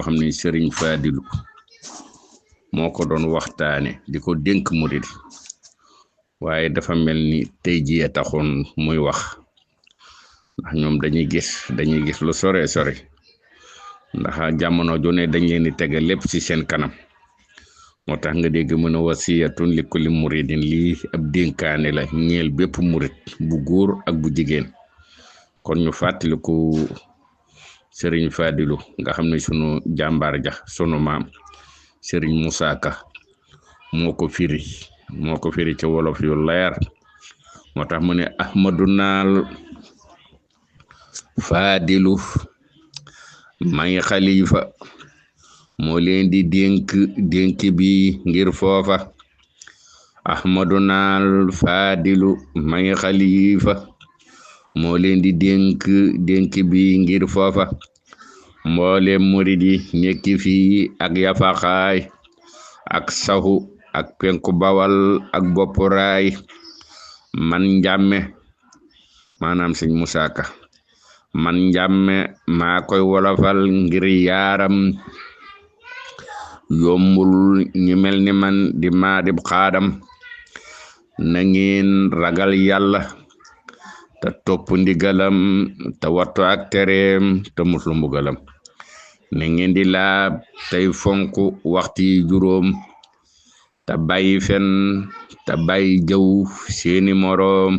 xam ne Sëriñ Fadilu moo ko doon waxtaane di ko dénk murid waaye dafa mel ni tey jii taxoon muy wax ndax ñoom dañuy gis lu sore ndax jamono ju ne dañ leen di tege lépp ci seen kanam moo tax nga dégg mën a wasiyatun li kulli muridin lii ab dénkaane la ñeel bépp murid bu góor ak bu jigéen kon ñu fàttaliku Sëriñ Fadilu nga xam ne sunu jàmbaar ja sunu maam Sëriñ Musaa Ka moo ko firi ci wolof yu leer moo tax mu ne ahmadu naal Fadilu may xalifa moo leen di dénk bi ngir foofa ahmadu naal Fadilu may xalifa moo leen di dénk bi ngir foofa mboolem murid yi nekki fii ak yafaxaay ak saxu ak penku bawal ak boppuraay man njàmme maanaam Sëñ Musaa Ka man njàmme maa koy wolofal ngir yaaram yombul ñi mel ni man di maadib xaadam na ngeen ragal yàlla te topp ndigalam te wattu ak tereem te muslu mbugalam na ngeen di laab tey fonk waxti juróom te bàyyi fen te bàyyi jëw seeni moroom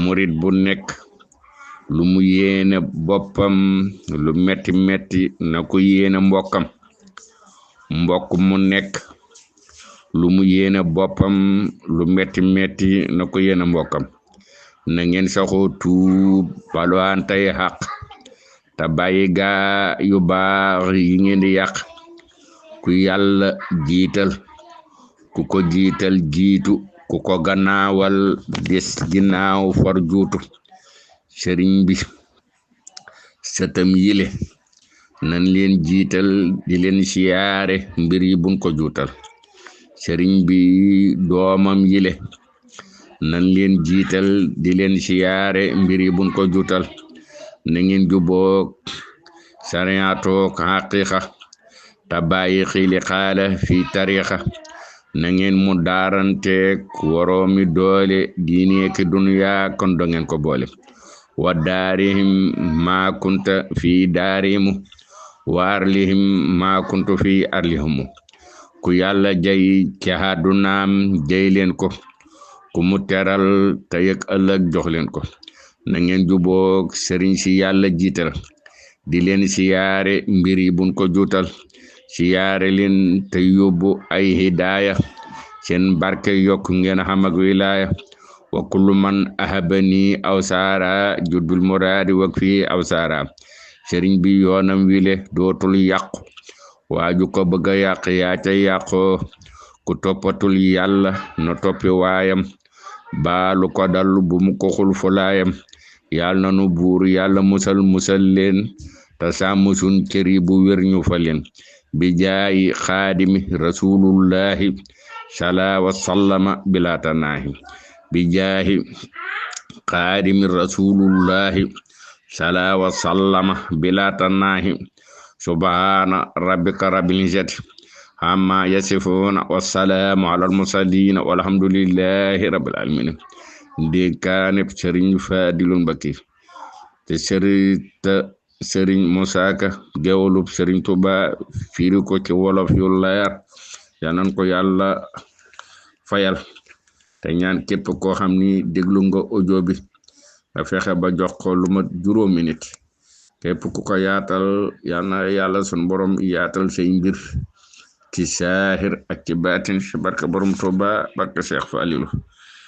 murit bu nekk lu mu yéene boppam lu metti na ko yéene mbokkam mbokk mu nekk lu mu yéene boppam lu metti na ko yéene mbokkam na ngeen saxoo tuub balwantay xaq te bàyyi gaa yu baax yi ngeen di yàq ku yàlla jiital ku ko jiital jiitu ku ko gannaawal des ginnaaw for juutu sëriñ bi sëtam yile nan leen jiital di leen siyaare mbir yi buñ ko juutal sëriñ bi doomam yile nan leen jiital di leen siyaare mbir yi buñ ko juutal na ngeen juboog sariyaatook xaqiiqa te bàyyi xiili xaala fi tariixa na ngeen mu daaranteek woroomi doole diineeki duniyaa kon do ngeen ko boole wa daarihim maa kunta fi daarihimu wa arlihim maa kuntu fi arlihimu ku yàlla jay ci àddunaam jay leen ko ku mu teral te yëg ëllëg jox leen ko na ngeen juboog sëriñ si yàlla jiital di leen siyaare mbir yi buñ ko juutal siyaare leen te yóbbu ay hidaaya seen barke yokk ngeen xam ak wilaaya wa kullu man ahabani aw saara juddul muraadi wak fii aw saara sëriñ bi yoonam wile dootul yàqu waaju ko bëgg a yàq yaa ca yàqoo ku toppatul yàlla no toppi waayam baalu ko dal bu mu ko xul fulaayam yàlla nanu buur yàlla musal leen te sàmm sun cër yi bu wér ñu fa leen bi jaayi xaadimi rasulullahi sala wa sallama bila tanaahi bi jaahi xaadimi rasulullahi sala wa sallama bila tanaahi subhana rabbika rabbil izzati amma yasifuna wassalaamu alal mursaliin walhamdulillahi rabbil alamin ndénkaane Sëriñ Fadilu Mbakke te Sëriñ Musaa Ka géwalub Sëriñ Tuubaa firi ko ci wolof yu leer yanan ko yàlla fayal te ñaan képp koo xam ni déglu nga audio bi nga fexe ba jox ko lu mat 5 minutes képp ku ko yaatal yal na yàlla sun borom yaatal say mbir ci saahir ak ci baatin ci barka borom Tuubaa barka Seex Falilu